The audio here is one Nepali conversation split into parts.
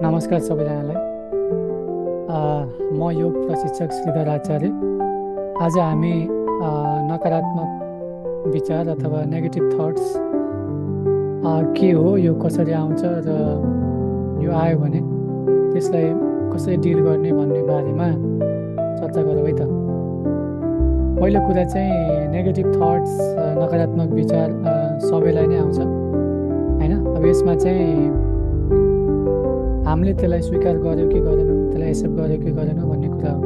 नमस्कार सबैजनालाई। म योग प्रशिक्षक श्रीधर आचार्य। आज हामी नकारात्मक विचार अथवा नेगेटिभ थट्स के हो, यो कसरी आउँछ र यो आयो भने त्यसलाई कसरी डिल गर्ने भन्ने बारेमा चर्चा गरौँ है त। पहिलो कुरा चाहिँ नेगेटिभ थट्स, नकारात्मक विचार सबैलाई नै आउँछ होइन। अब यसमा चाहिँ हामीले त्यसलाई स्वीकार गर्यो कि गरेनौँ, त्यसलाई एक्सेप्ट गर्यो कि गरेनौँ भन्ने कुरा हो।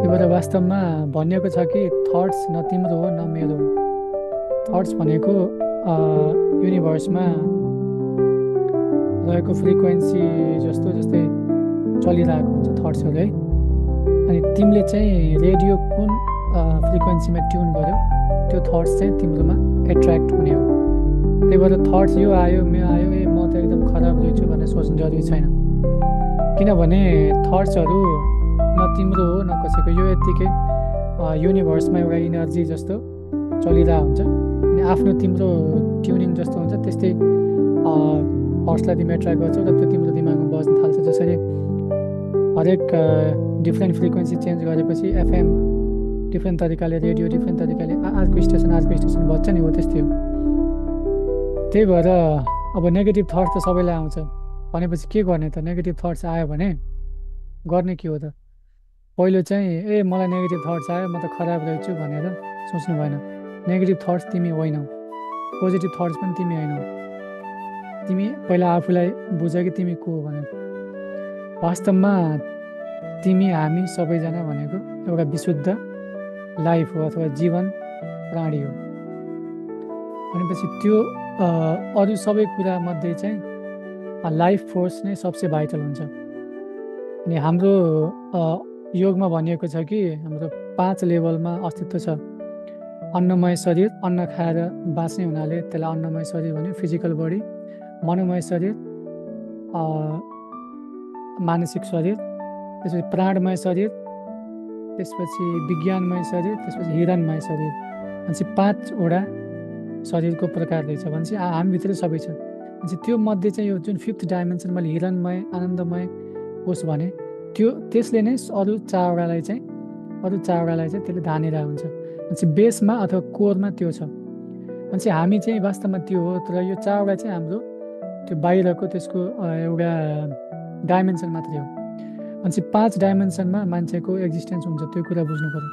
त्यो भएर वास्तवमा भनिएको छ कि थट्स न तिम्रो हो न मेरो हो। थट्स भनेको युनिभर्समा रहेको फ्रिक्वेन्सी जस्तै चलिरहेको हुन्छ थट्सहरू है। अनि तिमीले चाहिँ रेडियो कुन फ्रिक्वेन्सीमा ट्युन गर्यो, त्यो थट्स चाहिँ तिम्रोमा एट्र्याक्ट हुने हो। त्यही भएर थट्स यो आयो म त एकदम खराब रहेछु भनेर सोच्नु जरुरी छैन। किनभने थट्सहरू न तिम्रो हो न कसैको, यो यत्तिकै युनिभर्समा एउटा इनर्जी जस्तो चलिरहेको हुन्छ। अनि आफ्नो तिम्रो ट्युनिङ जस्तो हुन्छ, त्यस्तै थट्सलाई तिमी एट्र्याक्ट गर्छौ र त्यो तिम्रो दिमागमा बज्न थाल्छ। जसरी हरेक डिफ्रेन्ट फ्रिक्वेन्सी चेन्ज गरेपछि एफएम डिफ्रेन्ट तरिकाले, रेडियो डिफ्रेन्ट तरिकाले, अर्को स्टेसन बज्छ नि, हो त्यस्तै हो। त्यही भएर अब नेगेटिभ थट्स त सबैलाई आउँछ भनेपछि के गर्ने त? नेगेटिभ थट्स आयो भने गर्ने के हो त? पहिलो चाहिँ मलाई नेगेटिभ थट्स आयो, म त खराब रहेछु भनेर सोच्नु भएन। नेगेटिभ थट्स तिमी होइनौ, पोजिटिभ थट्स पनि तिमी होइनौ। तिमी पहिला आफूलाई बुझ कि तिमी को हो भनेर। वास्तवमा तिमी, हामी सबैजना भनेको एउटा विशुद्ध लाइफ हो अथवा जीवन प्राणी हो। भनेपछि त्यो अरू सबै कुरा मध्ये चाहिँ लाइफ फोर्स नै सबसे भाइटल हुन्छ। अनि हाम्रो योगमा भनिएको छ कि हाम्रो 5 लेभलमा अस्तित्व छ। अन्नमय शरीर, अन्न खाएर बाँच्ने हुनाले त्यसलाई अन्नमय शरीर भन्यो, फिजिकल बडी। मनोमय शरीर, मानसिक शरीर। त्यसपछि प्राणमय शरीर, त्यसपछि विज्ञानमय शरीर, त्यसपछि हिरणमय शरीर। भनेपछि 5वटा शरीरको प्रकार रहेछ। भनेपछि हामीभित्र सबै छ। भनेपछि त्यो मध्ये चाहिँ यो जुन 5th डाइमेन्सन मैले हिरणमय, आनन्दमय कोष भने, त्यसले नै अरू चारवटालाई चाहिँ त्यसले धानेर हुन्छ। भनेपछि बेसमा अथवा कोरमा त्यो छ। भनेपछि हामी चाहिँ वास्तवमा त्यो हो। तर यो चारवटा चाहिँ हाम्रो त्यो बाहिरको त्यसको एउटा डाइमेन्सन मात्रै हो। भनेपछि 5 डाइमेन्सनमा मान्छेको एक्जिस्टेन्स हुन्छ, त्यो कुरा बुझ्नु पर्यो।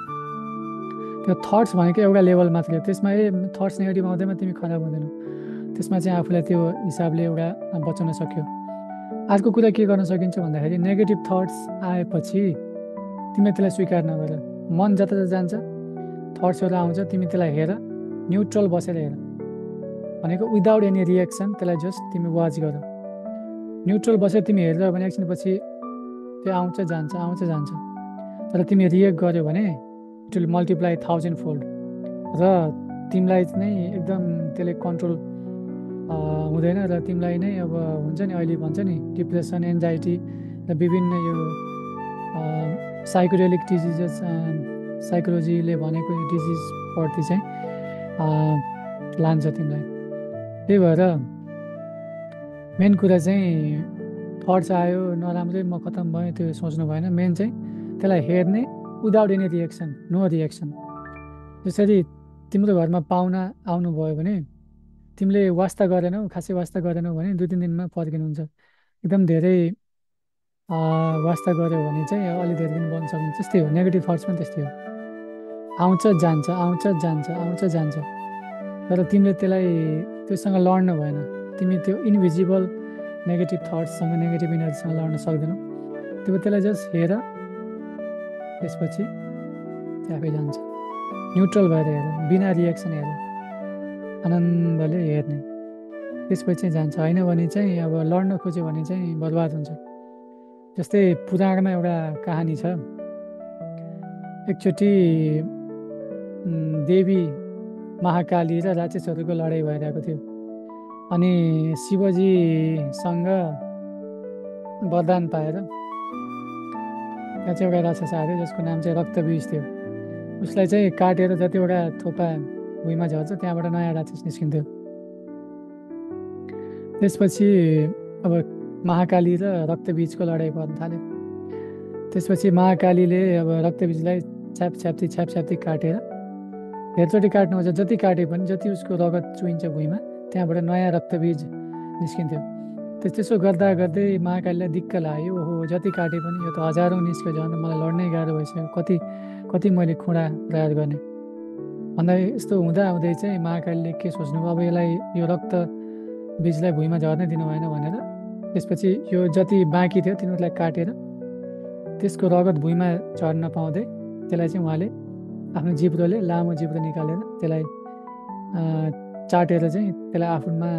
त्यो थट्स भनेको एउटा लेभल मात्रै हो। त्यसमा थट्स नेगेटिभ आउँदैमा तिमी खराब हुँदैनौ। त्यसमा चाहिँ आफूलाई त्यो हिसाबले एउटा बचाउन सक्यो। अर्को कुरा के गर्न सकिन्छ भन्दाखेरि नेगेटिभ थट्स आएपछि तिमीले त्यसलाई स्वीकार नगर। मन जता जान्छ, थट्सहरू आउँछ, तिमी त्यसलाई हेर, न्युट्रल बसेर हेर। भनेको विदाउट एनी रिएक्सन त्यसलाई जस्ट तिमी वाच गर। न्युट्रल बसेर तिमी हेरेर भने एकछिनपछि त्यो आउँछ जान्छ। तर तिमी रिएक्ट गर्यो भने इट विल मल्टिप्लाई 1000 फोल्ड र तिमीलाई नै एकदम त्यसले कन्ट्रोल हुँदैन र तिमीलाई नै अब हुन्छ नि, अहिले भन्छ नि डिप्रेसन, एन्जाइटी र विभिन्न यो साइकोडेलिक डिजिजेस, साइकोलोजीले भनेको डिजिजप्रति चाहिँ लान्छ तिमीलाई। त्यही भएर मेन कुरा चाहिँ थट्स आयो नराम्रै, म खतम भएँ, त्यो सोच्नु भएन। मेन चाहिँ त्यसलाई हेर्ने without any reaction, no reaction. जसरी तिम्रो घरमा पाहुना आउनुभयो भने तिमीले वास्ता गरेनौ, खासै वास्ता गरेनौ भने 2-3 दिनमा फर्किनुहुन्छ। एकदम धेरै वास्ता गऱ्यो भने चाहिँ अलि धेरै दिन बस्न सक्नुहुन्छ। त्यस्तै हो, नेगेटिभ थट्स पनि त्यस्तै हो। आउँछ जान्छ। तर तिमीले त्योसँग लड्नु भएन। तिमी त्यो इन्भिजिबल नेगेटिभ थट्ससँग, नेगेटिभ इनर्जीसँग लड्न सक्दैनौ। त्यसलाई जस्ट हेर, त्यसपछि आफै जान्छ। न्युट्रल भएर हेर, बिना रिएक्सन हेर, आनन्दले हेर्ने, त्यसपछि चाहिँ जान्छ। होइन भने चाहिँ अब लड्न खोज्यो भने चाहिँ बर्बाद हुन्छ। जस्तै पुराणमा एउटा कहानी छ। एकचोटि देवी महाकाली र राक्षसहरूको लडाइँ भइरहेको थियो। अनि शिवजीसँग वरदान पाएर त्यहाँ चाहिँ एउटा राक्षस आयो जसको नाम चाहिँ रक्तबीज थियो। उसलाई चाहिँ काटेर जतिवटा थोपा भुइँमा झर्छ त्यहाँबाट नयाँ राक्षस निस्किन्थ्यो। त्यसपछि अब महाकाली र रक्तबीजको लडाइँ पर्न थाल्यो। त्यसपछि महाकालीले अब रक्तबीजलाई छ्यापछ्याप्ती काटेर धेरैचोटि काट्नुहुन्छ, जति काटे पनि जति उसको रगत चुइन्छ भुइँमा त्यहाँबाट नयाँ रक्तबीज निस्किन्थ्यो। त्यसो गर्दा गर्दै महाकालीलाई दिक्क लाग्यो, ओहो जति काटे पनि यो त हजारौँ निस्क्यो, झन् मलाई लड्नै गाह्रो भइसक्यो, कति मैले खुँडा प्रयास गर्ने भन्दा यस्तो हुँदा हुँदै चाहिँ महाकालीले के सोच्नुभयो, अब यसलाई यो रक्त बीजलाई भुइँमा झर्नै दिनु भएन भनेर त्यसपछि यो जति बाँकी थियो तिनीहरूलाई काटेर त्यसको रगत भुइँमा झर्न नपाउँदै त्यसलाई चाहिँ उहाँले आफ्नो जिब्रोले लामो जिब्रो निकालेर त्यसलाई चाटेर चाहिँ त्यसलाई आफूमा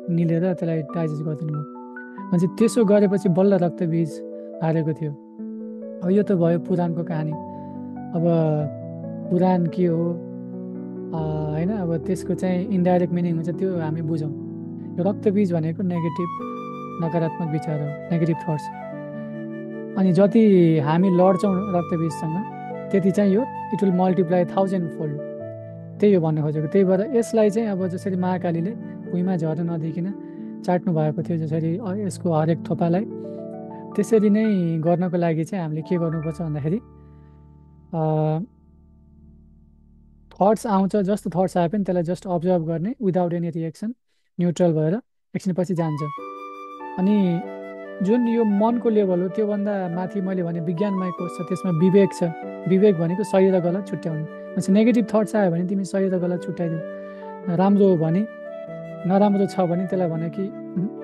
निलेर त्यसलाई डाइजेस्ट गरिदिनु भयो। भनेपछि त्यसो गरेपछि बल्ल रक्तबीज हारेको थियो। अब यो त भयो पुराणको कहानी। अब पुराण के हो होइन, अब त्यसको चाहिँ इन्डाइरेक्ट मिनिङ हुन्छ, त्यो हामी बुझौँ। यो रक्तबीज भनेको नेगेटिभ नकारात्मक विचार हो, नेगेटिभ थट्स। अनि जति हामी लड्छौँ रक्तबीजसँग त्यति चाहिँ यो इट विल मल्टिप्लाई 1000 फोल्ड, त्यही हो भन्न खोजेको। त्यही भएर यसलाई चाहिँ अब जसरी महाकालीले भुइँमा झर्न नदिकन चाट्नु भएको थियो, जसरी यसको हरेक थोपालाई, त्यसरी नै गर्नको लागि चाहिँ हामीले के गर्नुपर्छ भन्दाखेरि थट्स आउँछ, जस्तो थट्स आए पनि त्यसलाई जस्ट अब्जर्भ गर्ने विदाउट एनी रिएक्सन, न्युट्रल भएर एकछिनपछि जान्छ। अनि जुन यो मनको लेभल हो त्योभन्दा माथि मैले भने विज्ञानमय कोष छ, त्यसमा विवेक छ। विवेक भनेको सही र गलत छुट्याउने। भनेपछि नेगेटिभ थट्स आयो भने तिमी सही र गलत छुट्याइदिऊ, राम्रो हो भने नराम्रो छ भने त्यसलाई भने कि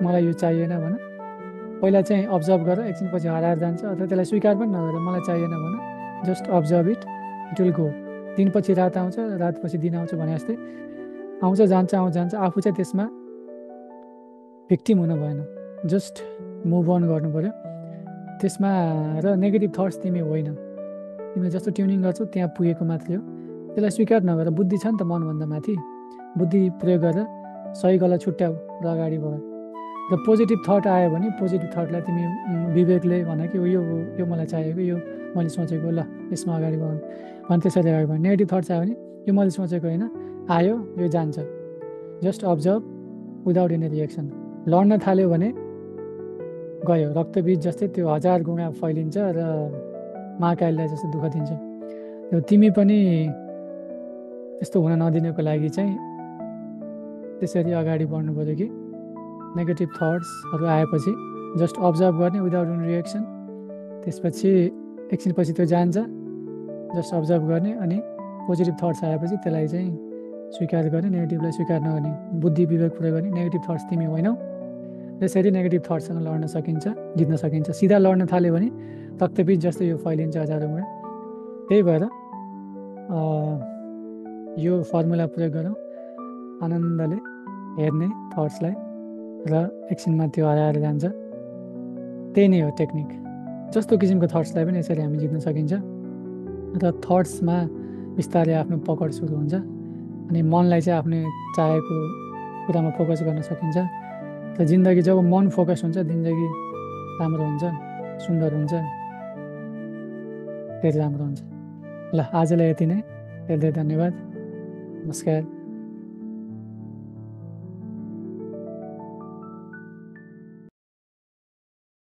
मलाई यो चाहिएन भन, पहिला चाहिँ अब्जर्भ गर, एकछिनपछि हराएर जान्छ। अथवा त्यसलाई स्वीकार पनि नगर, मलाई चाहिएन भन, just observe it, it will go. दिनपछि रात आउँछ, रातपछि दिन आउँछ भने जस्तै आउँछ जान्छ आउँछ जान्छ। आफू चाहिँ त्यसमा भिक्टिम हुनु भएन, जस्ट मुभ अन गर्नु पऱ्यो त्यसमा। र नेगेटिभ थट्स तिमी होइन, तिमीले जस्तो ट्युनिङ गर्छौ त्यहाँ पुगेको मात्रै हो, त्यसलाई स्वीकार नगर। बुद्धि छ नि त मनभन्दा माथि, बुद्धि प्रयोग गरेर सही गलत छुट्याऊ र अगाडि बढ। र पोजिटिभ थट आयो भने पोजिटिभ थटलाई तिमी विवेकले भन कि यो मलाई चाहिएको, यो मैले सोचेको, ल यसमा अगाडि बढ भने त्यसरी अगाडि बढ। नेगेटिभ थट्स आयो भने यो मैले सोचेको होइन, आयो यो जान्छ, just observe without any reaction. लड्न थाल्यो भने गयो, रक्तबीज जस्तै त्यो 1000 गुणा फैलिन्छ र महाकालीलाई जस्तो दुःख दिन्छ। तिमी पनि त्यस्तो हुन नदिनको लागि चाहिँ त्यसरी अगाडि बढ्नु पऱ्यो कि नेगेटिभ थट्सहरू आएपछि जस्ट अब्जर्भ गर्ने विदाउट एनी रिएक्सन। त्यसपछि एकछिनपछि त्यो जान्छ, जस्ट अब्जर्भ गर्ने। अनि पोजिटिभ थट्स आएपछि त्यसलाई चाहिँ स्वीकार गर्ने, नेगेटिभलाई स्वीकार नगर्ने, बुद्धि विवेक प्रयोग गर्ने। नेगेटिभ थट्स तिमी होइनौ, त्यसरी नेगेटिभ थट्ससँग लड्न सकिन्छ, जित्न सकिन्छ। सिधा लड्न थाल्यो भने रक्तबीज जस्तो यो फैलिन्छ 1000 गुणा। त्यही भएर यो फर्मुला प्रयोग गरौँ, आनन्दले हेर्ने थट्सलाई र एकछिनमा त्यो हराएर जान्छ। त्यही नै हो टेक्निक। जस्तो किसिमको थट्सलाई पनि यसरी हामी जित्न सकिन्छ। र थट्समा बिस्तारै आफ्नो पकड सुरु हुन्छ अनि मनलाई चाहिँ आफ्नो चाहेको कुरामा फोकस गर्न सकिन्छ। र जिन्दगी जब मन फोकस हुन्छ जिन्दगी राम्रो हुन्छ, सुन्दर हुन्छ, धेरै राम्रो हुन्छ। ल आजलाई यति नै, धेरै धेरै धन्यवाद, नमस्कार।